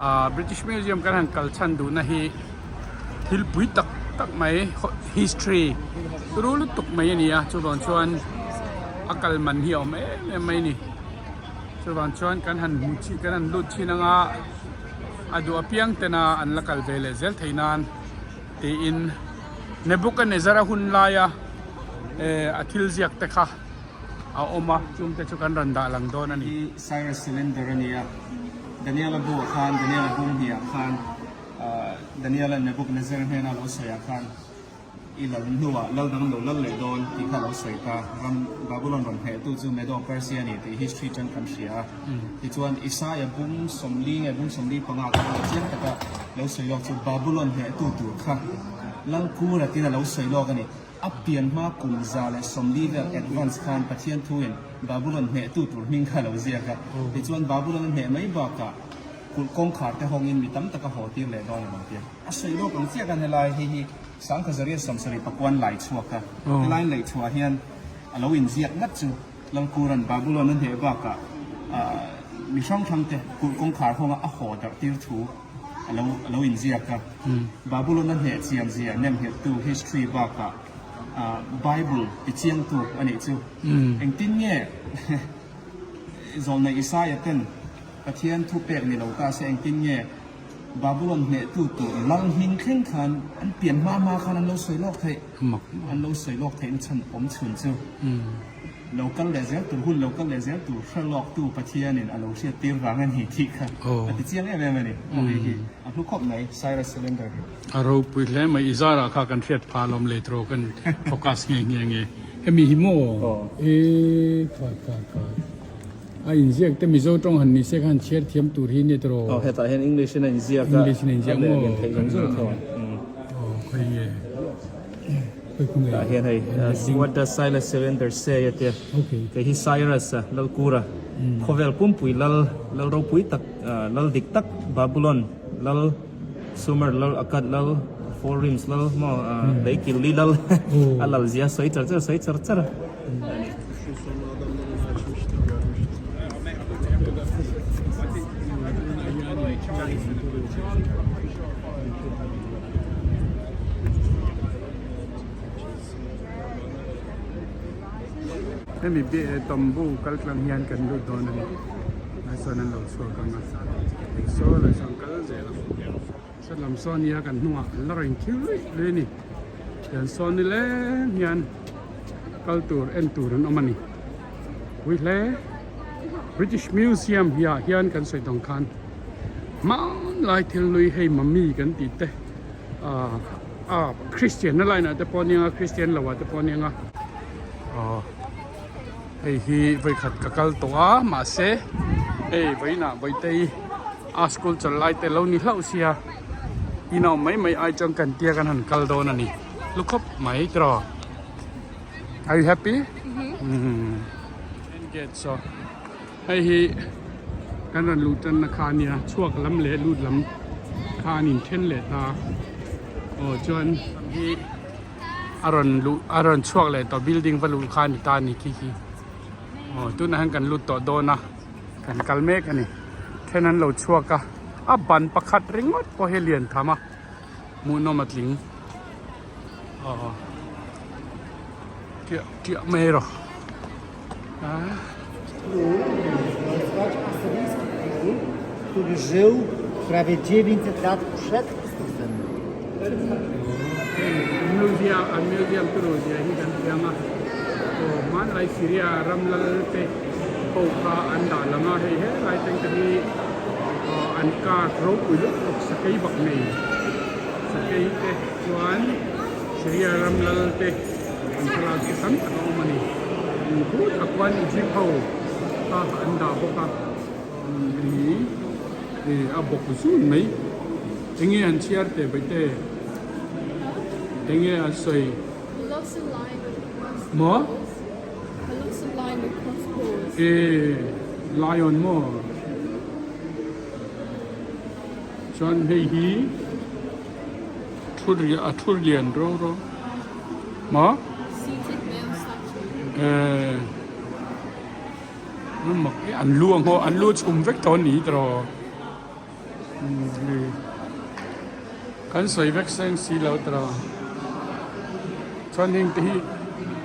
British Museum kan han kal chhan duhna hi thil pui tak tak mai history turu lutuk mai a ni a chuvang chuan a kal man hi a awm em em mai a ni chuvang chuan kan han hmu chih kan han lut thin anga a duh apiang tena an la kal ve leh zel theih nan tiin Nebuchadnezzar-a hun laia eh a thil ziak te kha a awm a chungte chu kan rawn dah lang dawn a ni. Cyrus cylinder a ni a, Daniela bu ah khan, Daniela bung hnih ah khan, Daniela Nebuchadnezzar hnena lo sawi ah khan i lal hnuah lal dang lo lal leh dawn tih kha a lo sawi ta. Ram Babylon rawn hnehtu chu Medo-Persia a ni tih history atang kan hria a. Tichuan Isaia bung 40 nge bung 45 khan lo chiang taka lo sawi lawk chu Babylon hnehtu tur kha Lal Kura tiin a lo sawi lawk a ni. A pian hma kum 140 vel advance khan Pathian thuin Babulon hnehtu tur hming kha a lo ziak a. Tichuan Babulon a hneh mai bakah kulh kawngkhar te hawngin mi tam tak a haw tir leh dawn a lo ti a. A sawi lawk ang chiah khan helai hei hi 1770 lai chhuak a. Helai laih chhuah hian a lo inziak ngat chu Lalkuran Babulon a hneh bakah mi hrang hrang te kulh kawngkhar hawnga a haw darh tir thu a lo a lo inziak a. Babulon a hneh chian zia nemnghettu history bakah Bible tichiangtu a nih chu. Engtin nge Zawlnei Isaia ten Pathian thu pek ni lo ta se engtin nge Babulon hnehtu tur lal hming thleng khan an pian hma hma khan an lo sawi lawk theih? An lo sawi lawk theihna chhan awm chhun chu. Lo kal leh zel tur hun lo kal leh zel tur hre lawk tu Pathianin a lo hriat tir vang a ni tih kha a ti chiang em em a ni. Aw hei hi a hlu khawp mai Cyrus cylinder hi. A ropui hle mai i zarah kha kan hriat phah lawm lei tawh kan focus nghe nghe nge. Hemi hi maw e khai khai khai a inziak te Mizo tawng han ni se khan chhiar thiam tur hi nia tawh. Aw hetah hian English in a inziak a English in a inziak maw a leh zawng zawng tho. Aw khawi nge. Tah hian hei What does Silas Surrender say a tia kei hi Cyrus a Lalkura khawvel pumpui lal lal ropui tak lal dik tak Babulon lal Sumer lal Akkad lal Four Rims lal maw lei killi lal a lal zia sawi char char sawi char char a. Hemi bamboo kal tlang hian kan lut dawn a ni lai sawn an lo chhuak ang a saw lai sawn kal zel ang saw lam sawn nia kan hnungah an la rawn thil luih luih a ni tian sawn ni leng hian kal tur en tur an awm a ni pui hle British Museum hi ah hian kan sawi tawng khan hmanlai thil hlui hei mummy kan tih te. Ahh Christian na line ah te pawh aniang a Christian lo ah te pawh aniang a aw hei hi vawikhat ka kal tawh a mahse hei vawiinah Vawitei a school chawlh lai te lo ni hlauh sia in a awm mai mai ai chuan kan tia kan han kal dawn a ni lu khawp mai tiraw are you happy umm gate saw Hei hi kan rawn luh tanna kha a nia, chhuak lam leh lut lam kha an inthen leh ta. Aw chuan hi a rawn luh a rawn chhuak leh tawh building va luh kha a ni ta a ni khi khi. Aw tunah hian kan lut tawh dawn a, kan kal mek a ni. Then an lo chhuak a, a ban pakhat ringawt pawh hi a lian tham a, hmuhnawm a tling. Aw tiah tiah mai rawh. Nazywać asyryjski król, który żył prawie 900 lat przed Chrystusem. Museum an museum chu zia hi kan thiam a aw hmanlai Syria ram lal te ho kha an dah lang a hei helai teng te hi aw an card ropui lutuk bawk sakei bak nei sakei te chuan Syria ram lal te An thlalak hi tam tak a awm a ni. Khutah khuan Egypt ho kha an dah bawk a. Hei hi a bawk zun mai. Enge an chhiar teh Baihte? Enge an sawi? Maw? E lion maw? Chuan hei hi Thu ri a thu lian ro ro maw eh mak e an lu ang aw an lu chhum vek tawh a ni tawh. Kan sawi vek seng si lo tawh a. Chuan heng te hi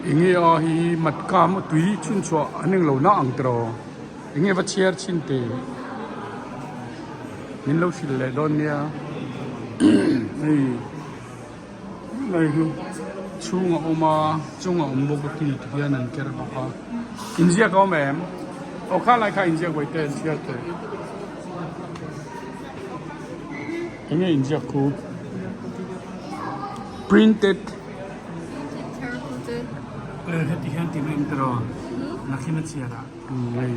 eng nge a hei hi matka maw tui chhun chhuah an englo na ang tawh eng nge va chhiar chhin te min lo hrilh leh dawn nia hei hei hi chhung a awm a chung a awm bawk a khi ti hian an ker bawk a inziak a awm em aw khalai kha inziak vawi te an chhiar teh. Enge inziak khu? Printed Heti hian ti mai ang tiraw? Nakhin a chhiar ah hei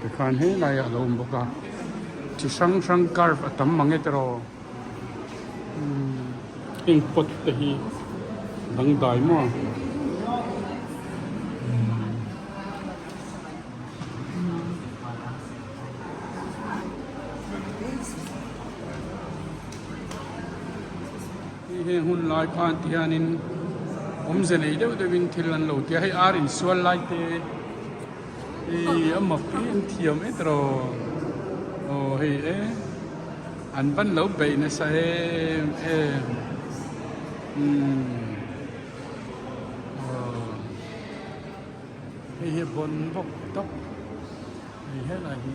tikhan helai ah a lo awm bawk a chi hrang hrang curve a tam mang e tiraw? Heng pot te hi dangdai maw? Hei heng hun lai khan ti hianin awmze nei deuh deuhin thil an lo ti a, hei ar insual lai te hei a mak hi an thiam e tiraw aw hei e an van lo beih nasa em em umm aw. Hei hi bawn bawk tawp hei helai hi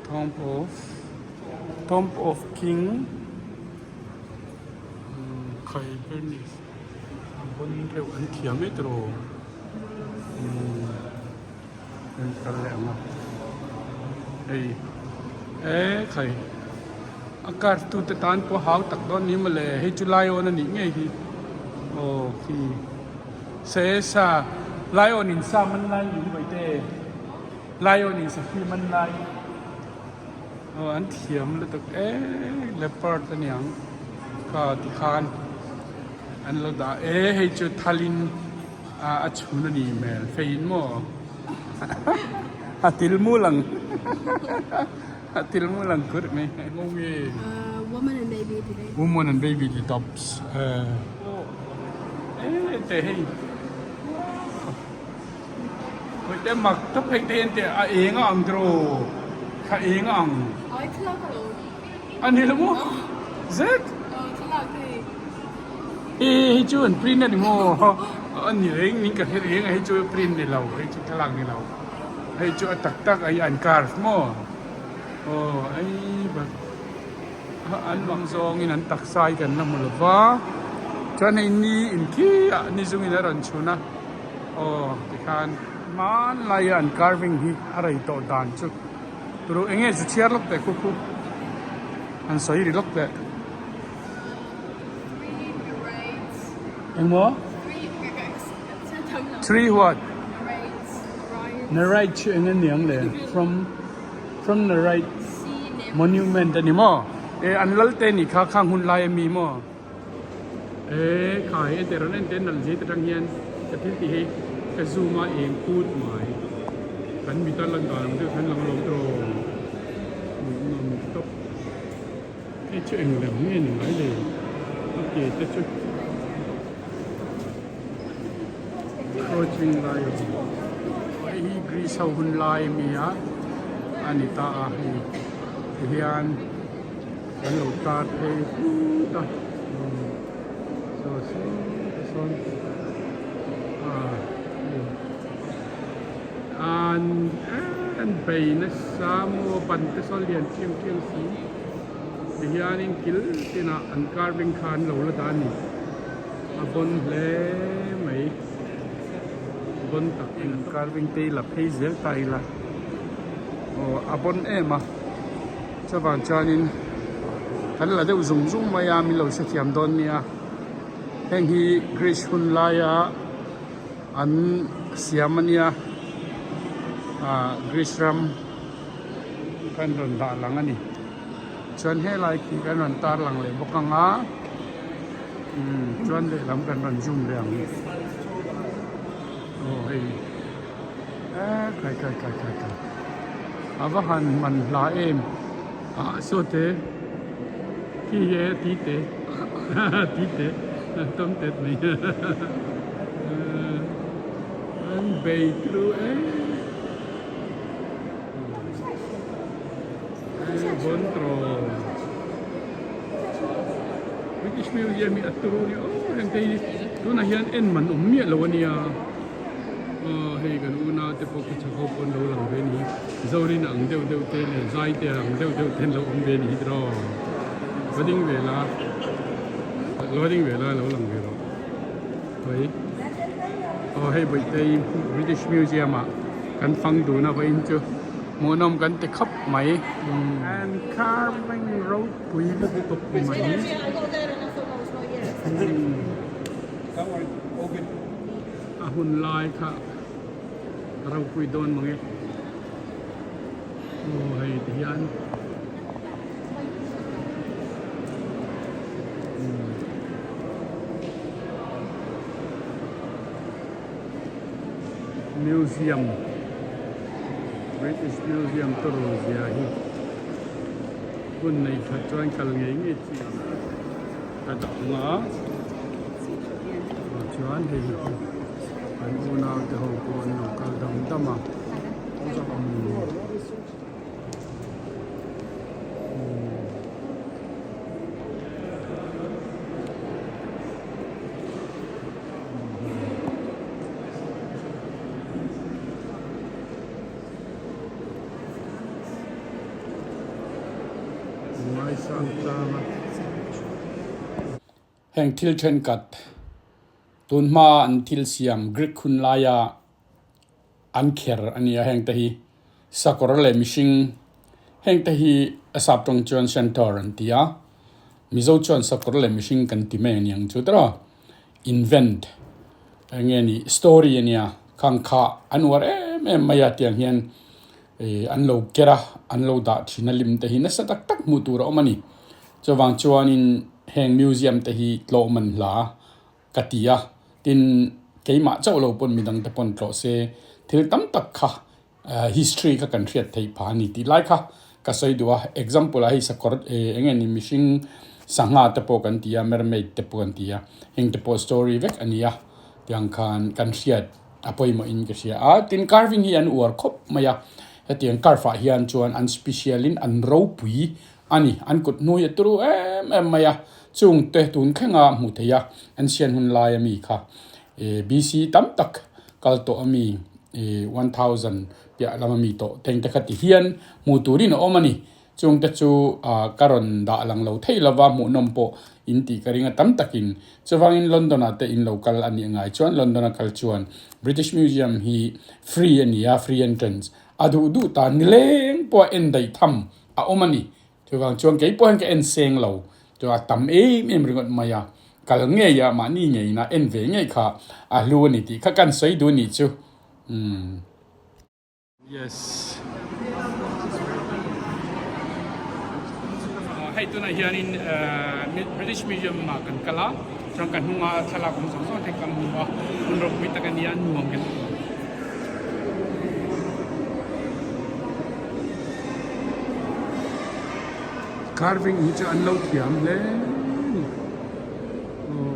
Tomb of Tomb of King Khaibernis a bawn reuh an thiam e tiraw an kal leh ang a hei e khai a car tu te tan pawh hau tak dawn ni mawle hei chu lion a nih ngei hi aw khi se sa lion in sa man lai ni mai te lion in sakhi man lai aw an thiam lutuk e leopard a niang kha tikhan an lo dah e hei chu thalin. A chhun a nih hmel feiin maw a til mul ang a til mul ang kur mai nge Woman and baby ti daih. Woman and baby ti tops e te hei hoi te mak tawp hei te en te a eng a ang tiraw kha eng a ang. Ai thlalak a lo. A ni lo maw zet. Thlalak hei. Hi hei chu an print a ni maw? A ni reng ning ka hre reng a hei chu print ni lo hei chu thlalak ni lo hei chu a tak tak a hi an carve maw aw ei bak an bang zawngin an taksa hi kan la hmu lo va chuan hei ni in khiah ni zungin a rawn chhun a aw tikhan hmanlaia an carving hi a rei tawh dan chu turu eng nge zu chhiar lawk teh khu khu an sawi ri lawk teh. Engmaw? Three what? Narite chu eng a niang le? From from Narite monument a ni maw? E an lal te nih kha khang hun lai a mi maw? E khai en teh rawn en teh nalh zet atang hian ka thil tih hi ka zoom a eng put mai. Kan mit a lan dan ang deuh khan lang lo tawh. Hmuhnawm tawp. Hei chu eng lem nge ni mai le a ke te chu crouching lion hei hi Greece ho hun lai a mi a a ni ta a hei ti hian kan lo tar phei phut a saw saw sawn ah hei. An an bei nasa maw ban te saw lian chiang chiang si tihianin kil tinah an carving kha an lo la dah a ni a bawn hle mai bawn tak a ni carving te hi la phei zel ta ila aw a bawn em a chuvang chuanin kan la deuh zung zung mai a min lo hrethiam dawn nia heng hi Greece hun laia. An siam a nia ah Greece ram kan rawn dah lang a ni chuan helai khi kan rawn tar lang leh bawk ang a umm chuan lehlam kan rawn zoom leh ang aw hei eh kai kai kai kai kai a va han man hla em ah saw te khi hi e ti te ti te tawm tet mai. An Bay turu e. Bon tro. British Museum hi a turu ni aw heng te hi tunah hian en man awm miah lo ania aw hei kan unau te pawh khi chhak ho pawh an lo lang ve a ni Zorin ang deuh deuh te leh zai te ang deuh deuh te an lo awm ve a ni hi tiraw va ding ve la lo ding ve la lo lang ve rawh hawi aw hei Bawihtei British Museum ah kan fang dun a vawiin chu hmuhnawm kan ti khawp mai and carving ropui lutuk mai a hun lai kha ropui dawn mange aw hei ti hian. Museum British Museum turu zia hi hun nei that chuan kal ngei ngei chi ka dah ang a chuan hei hi chu an unau te ho pawh an lo kal dam dam a. Heng thil thenkhat tun hma an thil siam Greek hun laia an kher a nia heng te hi sakawr leh mihring heng te hi a sap tawng chuan centaur an ti a Mizo chuan sakawr leh mihring kan ti mai a niang chu tawh invent eng nge ni story a nia khang kha an uar em em mai a tiang hian ih an lo ker a an lo dah thin a lim te hi nasa tak tak hmuh tur a awm a ni chuvang chuanin heng museum te hi tlawh man hla ka ti a tin keimah chauh lo pawn midang te pawn tlawh se thil tam tak kha History kha kan hriat theih phah a ni tih lai kha ka sawi duh a, example ah hei sakawr eh eng nge ni mihring sangha te pawh kan ti a mermaid te pawh kan ti a heng te pawh story vek a ni a tiang khan kan hriat a pawimawh in ka hria a tin carving hi an uar khawp mai a hetiang carve ah hian chuan an special in an ropui a ni an kut hnui a turu em em mai a chung te tun thlenga hmuh theih a an sian hun lai ami kha eh B_C tam tak kal tawh ami ih 1000 piah lama mi tawh teng te kha ti hian hmuh turin a awm a ni chung te chu ah ka rawn dah lang lo thei lova hmuhnawm pawh in tih ka ring a tam takin chuvangin London ah te in lo kal a nih ngai chuan London a kal chuan British Museum hi free a ni a free entrance a duh duh ta nileng pawh a en daih tham a awm a ni Chuvang chuan kei pawh hian ka en seng lo chu a tam em em ringawt mai a, kal ngei a mahni ngeiin a en ve ngei kha a hlu a ni tih kha kan sawi duh a nih chu umm. Yes. Hei tunah hianin British Museum ah kan kal a, chuan ka hnunga thlalak awm zawng zawng te kan hmu a, hmun ropui tak a nia nuam kan ti. Carving hi chu an lo thiam hle a ni aw.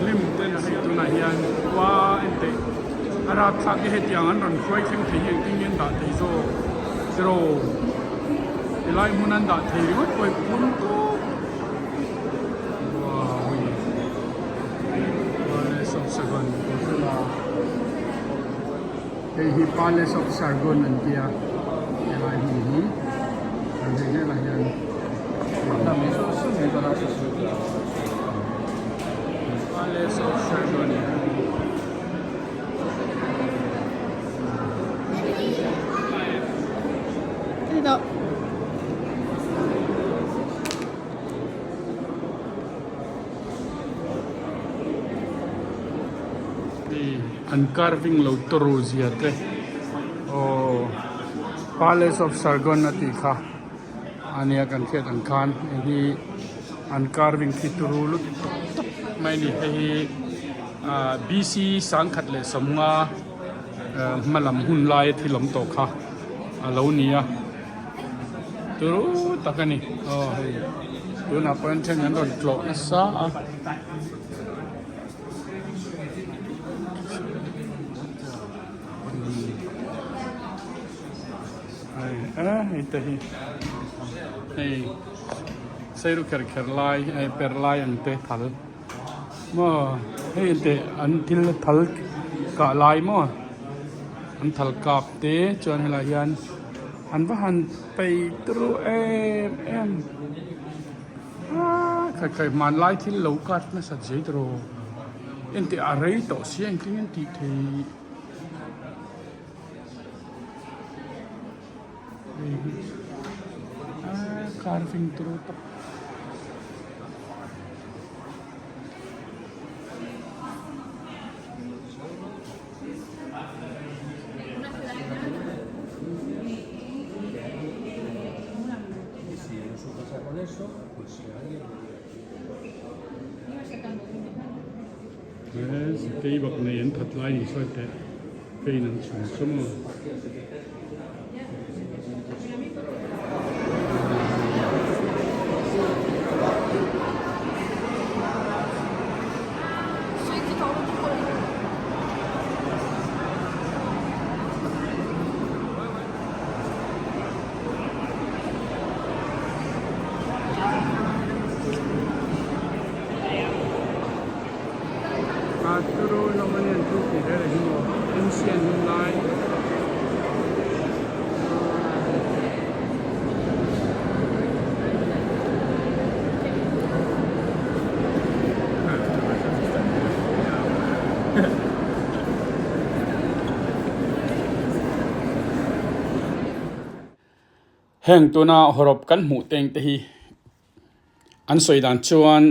Lim te na hei tunah hian khua en teh a rapthlak hi hetiang an rawn hruai thleng thei hi engtin nge an dah thei zawk zero helai hmun an dah thei ringawt pawh hi phun tawp. Sargon hei hi Palace of Sargon an tia helai hmun hi an hei hnenah hian Palace of Sargon. An carving lo tawrh zia te aw Palace of Sargon a tih kha a nia kan hriat ang khan hei hi an carving khi turu lutuk tak mai a ni hei hi ah BC 1015 hma lam hun laia thil awm tawh kha a lo ni a. Turu tak a ni aw hei tunah pawh hian then an rawn tlawh nasa a. Hei a hei te hi hei seiru kher kher lai hei per lai ang te thal maw hei te an thil thal kah lai maw an thal kap te chuan helaiah hian. An va han peih turu em em aaa khai khai hmanlai thil lo cut nasat zui tawh engtih a rei tawh sia engtin nge an tih theih hei hi aaa carving turu tak. He sakei bak nei an that lai ni sawi teh fein an chhun chu maw. Heng tuna hawrawp kan hmuh teng te hi an sawi dan chuan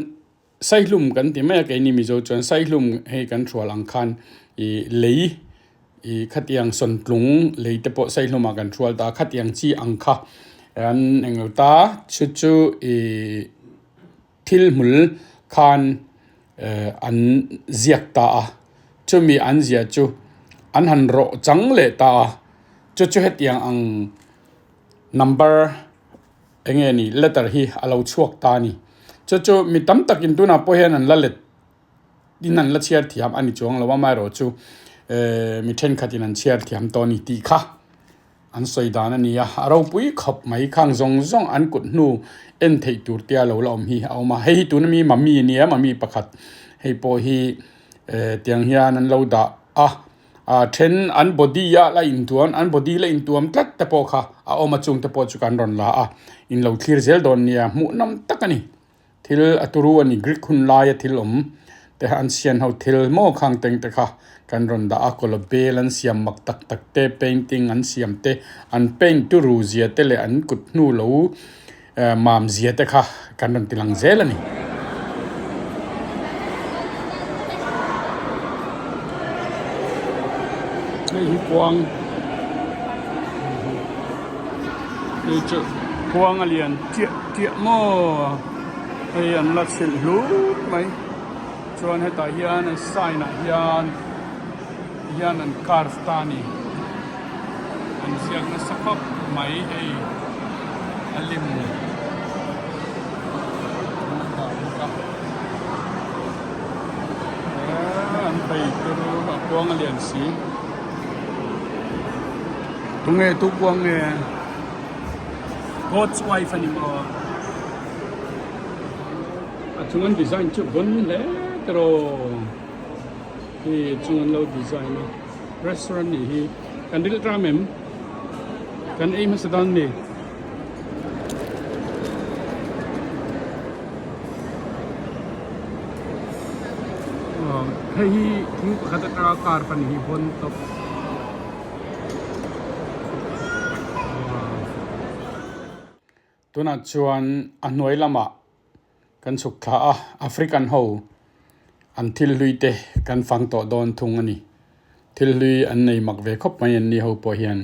Saihlum kan ti mai a keini Mizo chuan Saihlum hei kan hrual ang khan ih lei ih khatiang sawntlung lei te pawh Saihlumah kan hrual ta a khatiang chi ang kha an englo ta chu chu ih thil hmul khan eh an ziak ta a chumi an ziah chu an han rawh chang leh ta a chu chu hetiang ang number. Eng nge ni letter hi a lo chhuak ta a ni. Chu chu mi tam takin tunah pawh hian an la let in an la chhiar thiam a ni chuang lo a, amaherawhchu eh mi thenkhatin an chhiar thiam tawh a ni tih kha an sawi dan a ni a, a ropui khawp mai khang zawng zawng an kut hnu en theih tur te a lo la awm hi a awm a, hei hi tuna mi mummy a nia mummy pakhat hei pawh hi eh tiang hian an lo dah a. A then an body a la intuam an body la intuam tlat te pawh kha a awm a chung te pawh chu kan rawn la a in lo thlir zel dawn nia hmuh nawm tak a ni thil a turu a ni Greek hun laia thil awm te an sian ho thil maw khang teng te kha kan rawn dah a kawla bel an siam mak tak tak te painting an siam te an paint turu zia te leh an kut hnu lo mam zia te kha kan rawn ti lang zel a ni. Hei hi kuang hei chu kuang a lian chiah chiah maw hei an la chhilh hlut mai chuan hetah hian an sign ah hian hian an carve ta a ni an ziak nasa khawp mai hei a lim an dah bawk a eee an bei tur a kuang a lian si tunge tu kuang nge God's wife a ni maw a chung an design chu bon hle tiraw. Hei chung an lo design a restaurant nih hi kan ril tram em kan ei hmasa dawn ni. Hei hi thing pakhat atanga car pahnih hi bawn tawp. Tunah chuan a hnuai lamah kan chhuk thla a, African ho an thil hlui te kan fang tawh dawn thung a ni. Thil hlui an nei mak ve khawp mai an ni ho pawh hian.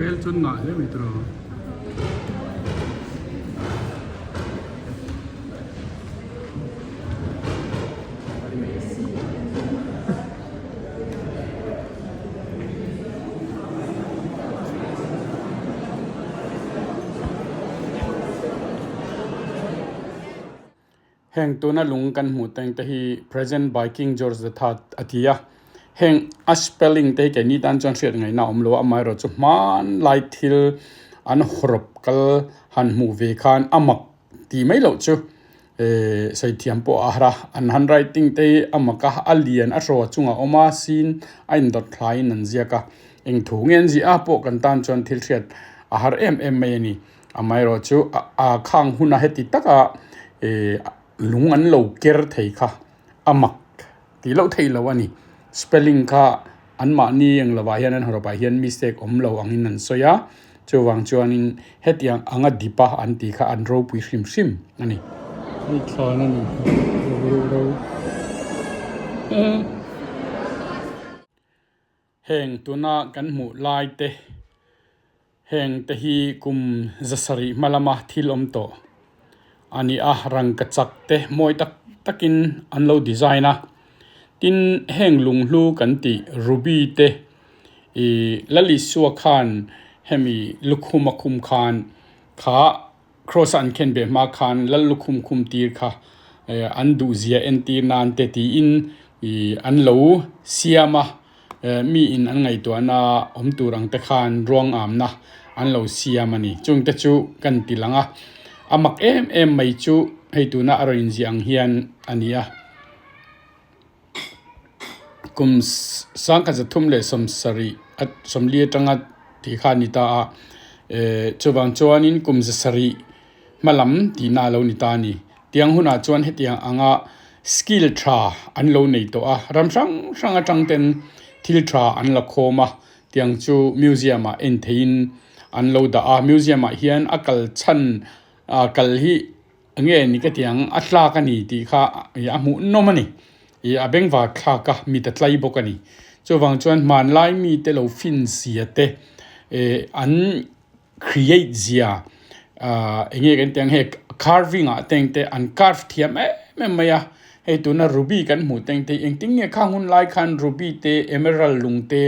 Bel chu ngah hle mai tawh. Heng tuna lung kan hmuh teng te hi Present by King George the Third a ti a, heng a spelling te hi keini tan chuan hriat ngaihna a awm lo a, amaherawh chu hmanlai thil an hawrawp kal han hmuh ve khan a mak tih mai loh chu ehh sawi thiam pawh a har a, an handwriting te hi a mak a, a lian a hraw chungah a awm a, sin a indawt thlaiin an ziak a, eng thu nge an ziah a pawh kan tan chuan thil hriat a har em em mai a ni. Amaherawh chu a khang huna heti taka eh lung an lo ker thei kha a mak tih loh theih loh a ni. Spelling kha anmahni eng lovah hian an hawrawpah hian mistake awm lo angin an sawi a, chuvang chuanin hetiang anga dip a an tih kha an ropui hrim hrim a ni. Hei thlan a ni ro ro Heng tuna kan hmuh lai te heng te hi kum zasarih hma lama thil awm tawh a ni a rangka chak te mawi tak takin an lo design a tin heng lunghlu kan tih ruby te ih Lalisua khan hemi lukhum a khum khan kha Kraws a an khen ve hma khan lal lukhum khum tir kha an duhzia entir nan te tiin ih an lo siam a, mi in an ngaihtuahna awm tur ang te khan ruang amna an lo siam a ni. Chung te chu kan ti lang a, a mak em em mai chu hei tuna a rawn inziah ang hian a ni a. Kum sangkhat zathum leh sawmsarih a sawmli atanga tih kha a ni ta a eh chuvang chuanin kum zasarih hma lam tihna a lo ni ta a ni tiang hunah chuan hetiang anga skill tha an lo nei tawh a ram hrang hrang atang ten thil tha an la khawm a tiang chu museum ah en theihin an lo dah a museum ah hian a kal chhan ah kal hi. Nge ni ka ti ang, a tlak a ni tih kha a hmuh nawm a ni. Ih a bengvar thlak a, mit a tlai bawk a ni. Chuvang chuan hmanlai mite lo fin zia te, eh an create zia ah eng nge kan ti ang hei carving ah te engte an carve thiam em em mai a. Hei tuna ruby kan hmuh te engte hi engtin nge khang hun lai khan ruby te emerald lung te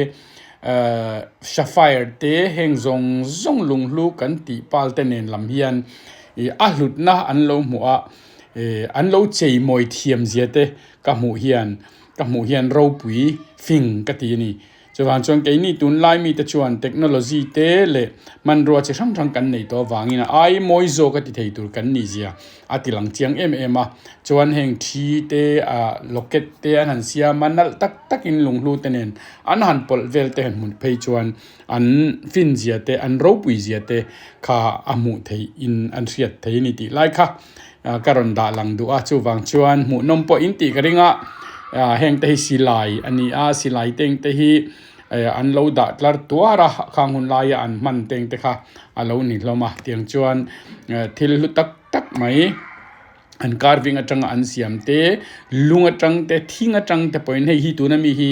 ah sapphire te heng zawng zawng lunghlu kan tih pal te nen lam hian Ih a hlutna an lo hmuh a, ih an lo chei mawi thiam zia te ka hmuh hian ka hmuh hian ropui fing ka ti a ni. Chuvang chuan keini tunlai mite chuan technology te leh hmanrua chi hrang hrang kan nei tawh avangin a ai mawi zawk a ti thei tur kan nih zia a ti lang chiang em em a. Chuan heng thi te ah locket te an han siam a, nalh tak takin lunghlu te nen an han pawlh vel te han hmuh phei chuan An fin zia te, an ropui zia te kha a hmuh theih in an hriat thei a ni tih lai kha ka rawn dah lang duh a. Chuvang chuan hmuhnawm pawh in tih ka ring a, heng te hi silai a ni a, silai teng te hi an lo dah tlar tuar a, khang hun laia an hman teng te kha a lo ni hlawm a. Tiang chuan thil hlu tak tak mai. An carving atanga an siam te, lung atang te, thing atang te pawhin hei hi tuna mi hi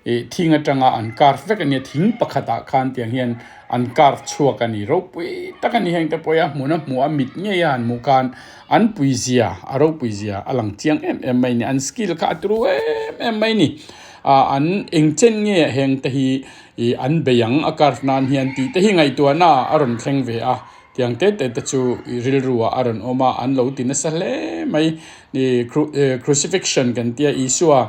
ih thing atanga an carve vek a nia, thing pakhatah khan tiang hian an carve chhuak a ni. Ropui tak a ni heng te pawh hi a hmun a hmuh a mit ngei a han hmuh khan an pui zia a ropui zia a lang chiang em em mai a ni. An skill kha a turu em em mai a ni. Ah an eng chen nge heng te hi ih an bei ang a carve nan hian tih te hi ngaihtuahna a rawn thleng ve a. Tiang te te te chu i rilru ah a rawn awm a, an lo ti nasa hle mai. Ni crucifixion kan tia Isua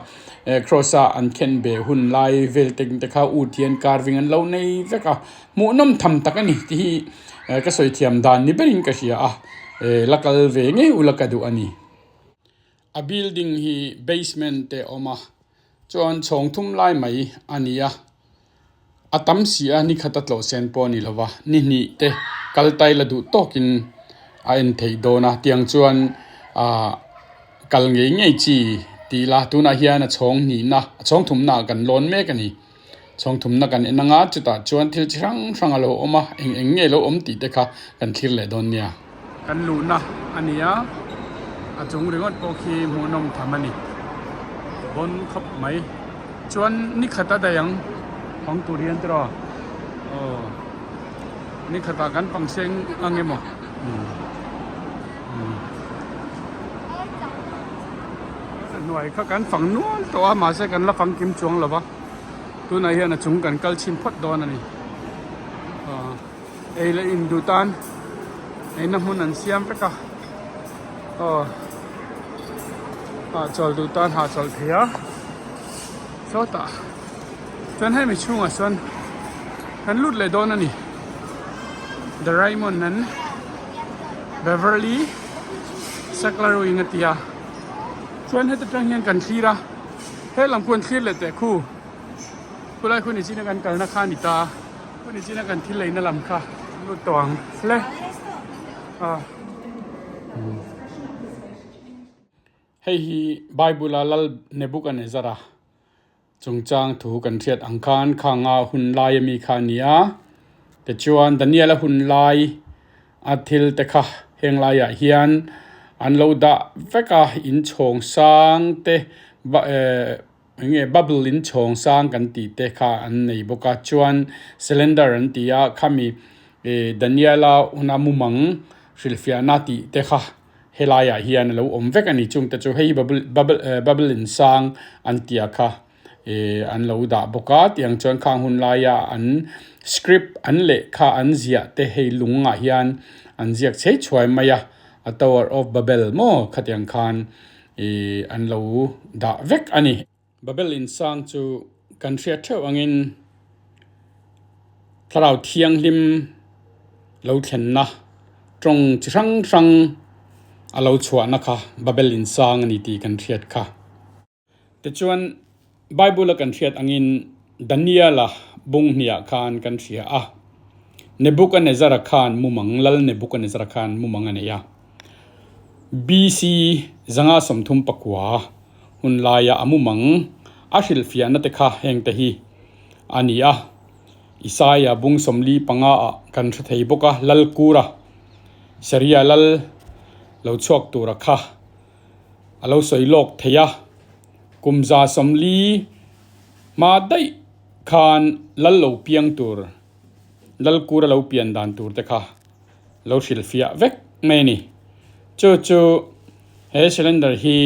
cross a an khen be hun lai vel te te kha ut hian carving an lo nei vek a, hmuhnawm tham tak a ni tih hi ka sawi thiam dan ni berin ka hria a, la kal ve ngei ula ka duh a ni. A building hi basement te a awm a, chuan chhawng thum lai mai a ni a. A tam si a, ni khat a tlawh sen pawh a ni lo va, ni hnih te kal tai la duh tawkin a en theih dawn a, tiang chuan ahh kal ngei ngei chi tih ila tunah hian a chhawng hnihna a chhawng thumna ah kan lawn mek a ni, chhawng thumna kan en anga chutah chuan thil chi hrang hrang a lo awm a, eng eng nge lo awm tih te kha kan thlir leh dawn nia. Kan luhna a ni a, a chung ringawt pawh khi hmuhnawm tham a ni bawn khawp mai. Chuan ni khat a daih ang pang tur hian tiraw aw ni khatah kan pang seng ang emaw hnuai kha kan fang nual tawh a mahse kan la fang kim chuang lo va tunah hian a chung kan kal chhin phawt dawn a ni aw ei leh in duh tan eina hmun an siam vek a aw hahchawl duh tan hahchawl thei a sawtah chuan hemi chhungah chuan kan lut leh dawn a ni the Raymond and Beverly Sackler wing a ti a chuan heta tang hian kan thlir a helam khu an thlir leh teh khu khulai khu nichina kan kalna kha a ni ta. Hmun china kan thil leina lam kha lut tawh ang hle a. Hei hi Bible a Lal Nebuchadnezzar-a chungchang thu kan hriat ang khan khanga hun lai ami kha a ni a. Tichuan Daniel-a hun lai a thil te kha heng laiah hian an lo dah vek a, inchhawng sang te Eng nge bubble in chhawng sang kan tih te kha an nei bawk a, chuan cylinder an ti a, khami ih Daniela huna mumang hrilhfiahna tih te kha helaiah hian a lo awm vek a ni, chung te chu hei bubble bubble eh bubble in sang an tia kha ih an lo dah bawk a, tiang chuan khang hun laia an script an lehkha an ziah te hei lungah hian an ziak chhei chhuai mai a, a tower of babel maw khatiang khan. Ih an lo dah vek a ni. Babel insang chu kan hriat theuh angin thlarau thianghlim lo thlenna tawng chi hrang hrang a lo chhuahna kha Babel insang a ni tih kan hriat kha. Tichuan Bible a kan hriat angin Daniela bung hniah khan kan hria a, Nebuchadnezzar-a khan mumang, Lal Nebuchadnezzar-a khan mumang a nei a. BC 539 hun laia a mumang a hrilhfiahna te kha heng te hi a ni a. Isaia bung 45 ah kan hre thei bawk a, Lal Kura, Syria lal lo chhuak tura kha a lo sawi lawk thei a. Kum 40 hma daih khan lal lo piang tur, lal kura lo pian dan tur te kha lo hrilhfiah vek mai a ni. Chu chu he cylinder hi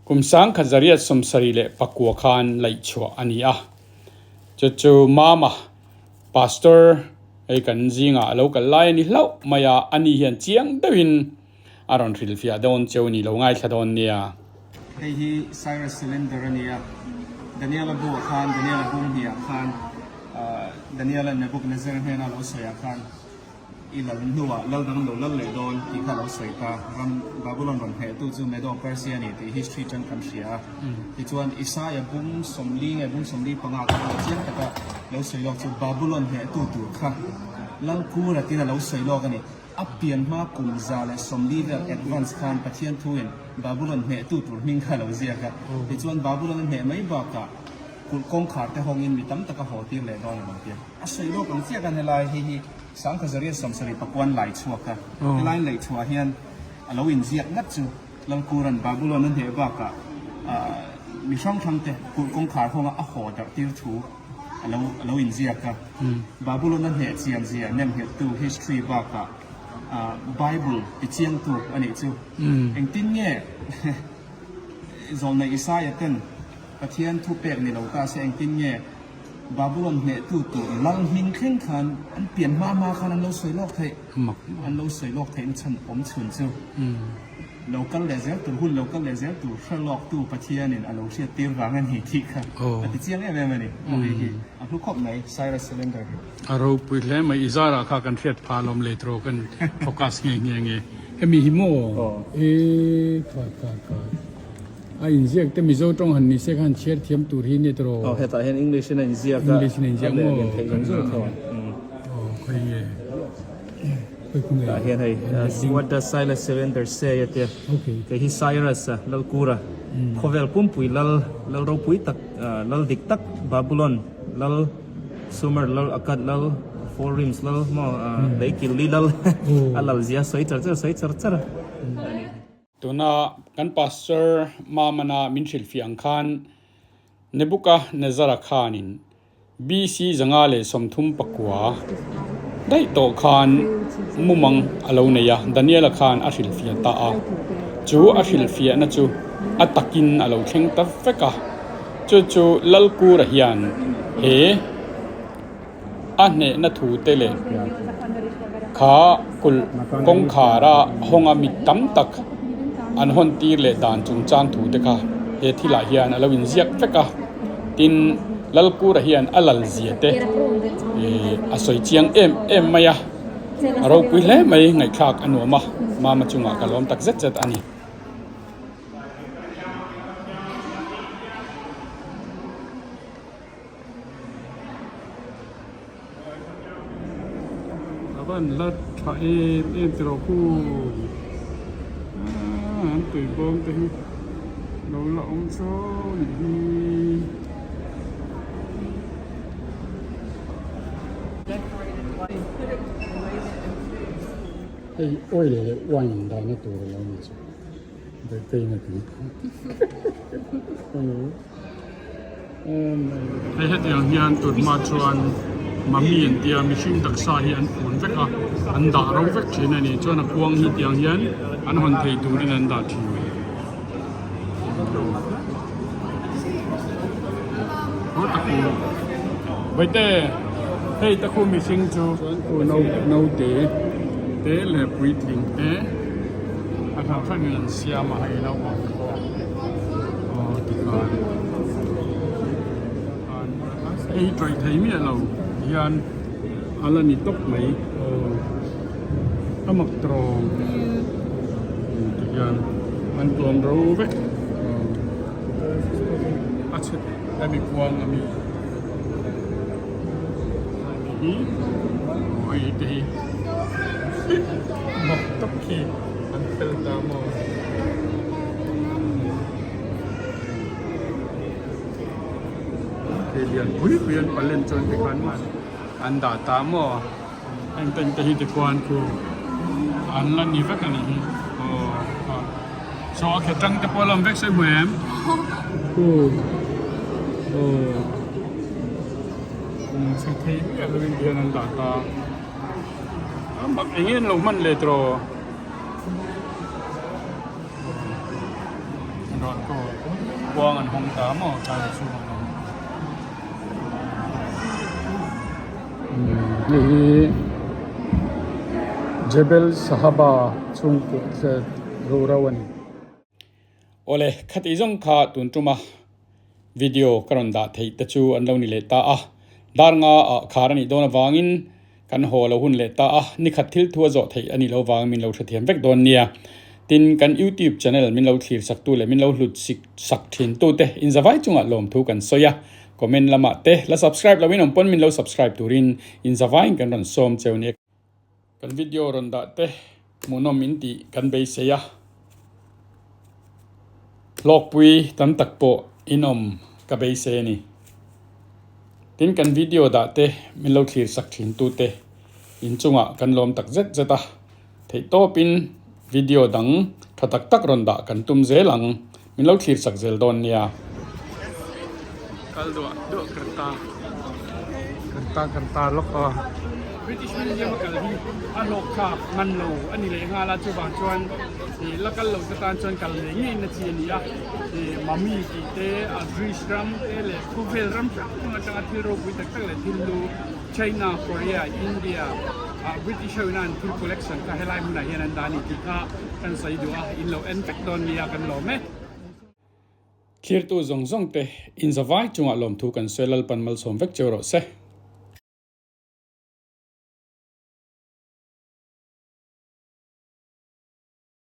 kum 1974 khan laih chhuah a ni a. Chu chu Mama Pastor hei kan zingah a lo kal lai a ni hlauh mai a, ani hian chiang deuhin A rawn hrilhfiah dawn cheu ni lo ngaithla dawn nia. Hei hi Cyrus Cylinder a ni a, Daniela buah khan, Daniela bung hniah khan, Daniela Nebuchadnezzar hnena lo sawiah khan i lal hnuah lal dang lo lal leh dawn tih kha a lo sawi ta. Ram Babylon rawn hnehtu chu Medo-Persia a ni tih history atang kan hria a. Tichuan Isaia bung 40 nge bung 45 khan lo chiang taka lo sawi lawk chu Babylon hnehtu tur kha lal Kura tiin a lo sawi lawk a ni. A pian hma kum 140 vel advance khan Pathian thuin Babulon hnehtu tur hming kha a lo ziak a. Tichuan Babulon a hneh mai bakah kulh kawngkhar te hawngin mi tam tak a haw tir leh dawn a lo ti a. A sawi lawk ang chiah khan helai hei hi 1979 lai chhuak a, helai laih chhuah hian a lo inziak ngat chu. Lalkura'n Babulon a hneh bakah mi hrang hrangte kulh kawngkhar hawnga a haw darh tir thu a lo a lo inziak a. Babulon a hneh chian zia nemnghettu history bakah Bible tichiangtu a nih chu. Engtin nge Zawlnei Isaia ten Pathian thu pek ni lo ta se engtin nge Babulon hnehtu tur lal hming thleng khan an pian hma hma khan an lo sawi lawk theih? An lo sawi lawk theihna chhan awm chhun chu lo kal leh zel tur hun lo kal leh zel tur hre lawktu Pathianin a lo hriat tir vang a ni tih kha a ti chiang em em a ni. Aw hei hi a hlu khawp mai Cyrus Cylinder hi. A ropui hle mai i zarah kha kan hriat phah lawm leh tawh kan focus nghe nghe nge. Hemi hi maw? E khai khai khai. A inziak te Mizo tawng han ni se khan chhiar thiam tur hi nia tawh. Aw hetah hian English in a inziak a. English in a inziak maw? A leh theih zawng zawng tho. Aw khawi nge? Khawi khu nge? Tah hian hei What does Silas Surrender say a tia. Okay. Kei hi Cyrus a Lalkura khawvel pumpui lal lal ropui tak lal dik tak Babulon lal Sumer lal Akkad lal Four Rims lal maw Leikilli lal a lal zia sawi char char sawi char char a. Tuna kan Pastor Mamana min hrilhfiah ang khan Nebuchadnezzar-a khanin BC 139 daih tawh khan mumang a lo nei a, Daniel-a khan a hrilhfiah ta a. Chu a hrilhfiahna chu a takin a lo thleng ta vek a. Chu chu Lalkura hian he A hnehna thute leh kha kulh kawngkhara hawnga mi tam tak an hawn tir leh dan chungchang thute kha he thilah hian a lo inziak vek a. Tin, Lalkura hian a lal zia te a sawi chiang em em mai a, a ropui hle mai ngaihthlak a nuam a, Mama chungah ka lawm tak zet zet a ni. A van la tha em em ti rawh khu aaa an tui bawm te hi lo la awm saw nih hi. Hei oil leh wine dahna tur a lo ni chu bakery tih. Hei hetiang hian tun hma chuan mummy an tia mihring taksa hi an phun vek a an dah ro vek thin a ni chuan a kuang hi tiang hian an hawn thei turin an dah thin. Vaite hei te khu mihring chu chuan khu naute te leh puitling te a hran hranin an siam a hei naupang te pawh. Aw tikhan hei hi tawih thei miah lo hian a la ni tawp mai aw a mak tawng tihian an tuam ro vek a chhe hemi kuang ami hi aw hei te hi mak tak hi an fel ta maw. Thei lian pui pui an palen chuan tikhan an dah ta maw heng te te hi tikhuan khu an la ni vek a nih hi aw saw a khe tang te pawh a la awm vek sawi hmu em khu aw chhe thei miah lovin tihian an dah ta a mak eng nge an lo hman leh tawh. Kuang an hawng ta maw tlai chhung an awm. Hei hi Jebel Sahaba chhungkaw thlet ro ro a ni. Awle khati zawng kha tun tuma video ka rawn dah theih te chu an lo ni leh ta a, dar nga ah khar a nih dawn avangin Kan haw lo hun leh ta a, nikhat thil thu a zawh theih a nih lo vang min lo hrethiam vek dawn nia. Tin, kan YouTube channel min lo thlir sak tu leh min lo hlut sik sak thin tu te inzavai chungah lawmthu kan sawi a. Comment lamah te la subscribe lo in awm pawn min lo subscribe turin inzavaiin kan rawn sawm cheu nia. Kan video rawn dah te hmuhnawm in tih kan beisei a, hlawkpui tam tak pawh in awm ka beisei a ni. Tin kan video dah te min lo thlir sak thin tu te inchungah kan lawm tak zet zet a, theihtawpin. Video dang tha tak tak rawn dah kan tum zel ang. Min lo thlir sak zel dawn nia. Kal duah duah karta karta karta lawk a. British Museum a kal hi a hlawk thlak man lo a ni leh nghal a, chuvang chuan ih la kal lo te tan chuan kal ngei ngei na chi a ni a. Ih mummy tih te a Greece ram te leh khawvel ram hrang hrang atanga thil ropui tak tak leh thil lu China, Korea, India ah British ho ina an thil collection kha helai hmunah hian an dah a ni tih kha kan sawi duh a, in lo en vek dawn nia kan lawm e. Thirtu zawng zawng te in zavai chungah lawmthu kan sawi Lalpan malsawm vek cheu rawh se.